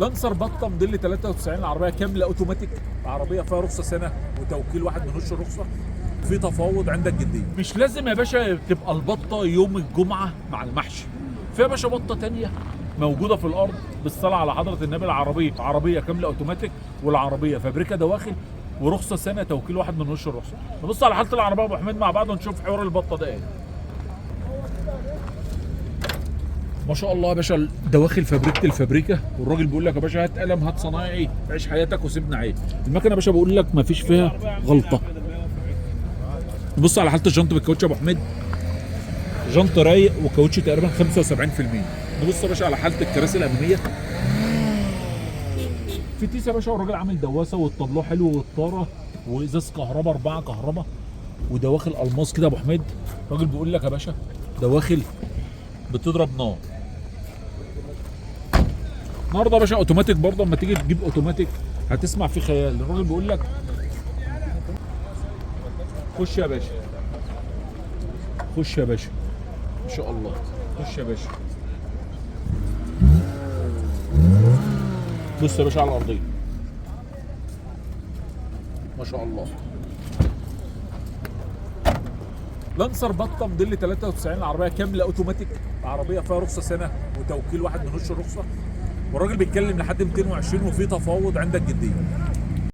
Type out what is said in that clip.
لانسر بطه موديل 93، العربية كاملة اوتوماتيك، العربية فيها رخصه سنة وتوكيل واحد من وش الرخصة، في تفاوض عندك جدية. مش لازم يا باشا تبقى البطة يوم الجمعة مع المحشي، في يا باشا بطه تانية موجودة في الارض بالصلاة على حضره النبي. العربية عربية كاملة اوتوماتيك، والعربية فابريكا دواخل ورخصه سنة توكيل واحد من وش الرخصة. نبص على حاله العربية ابو حميد مع بعض ونشوف حوار البطة ده ايه. ما شاء الله يا باشا، دواخل فابريكه الفابريكا، والراجل بيقول لك يا باشا هات قلم هات صنايعي عيش حياتك وسيبنا عيش. المكنه يا باشا بقول لك ما فيش فيها غلطه. نبص على حاله الجنط بالكاوتش يا ابو حميد، جنط رايق وكاوتش تقريبا 75%. نبص يا باشا على حاله الكراسي الامامية في تيس يا باشا، والراجل عامل دواسه والطابلوه حلو والطاره وازاز كهرباء 4 كهرباء ودواخل الماس كده يا ابو حميد. الراجل بيقول لك يا باشا دواخل بتضرب نار. النهارده يا باشا اوتوماتيك برضه، اما تيجي تجيب اوتوماتيك هتسمع في خيال. الراجل بيقول لك خش يا باشا، خش يا باشا، ان شاء الله خش يا باشا. بص يا باشا على الارضية ما شاء الله. لانسر بطه موديل 93، العربية كاملة اوتوماتيك، العربية فيها رخصه سنة وتوكيل واحد من وش الرخصة، والراجل بيتكلم لحد 220 وفي تفاوض عندك جدية.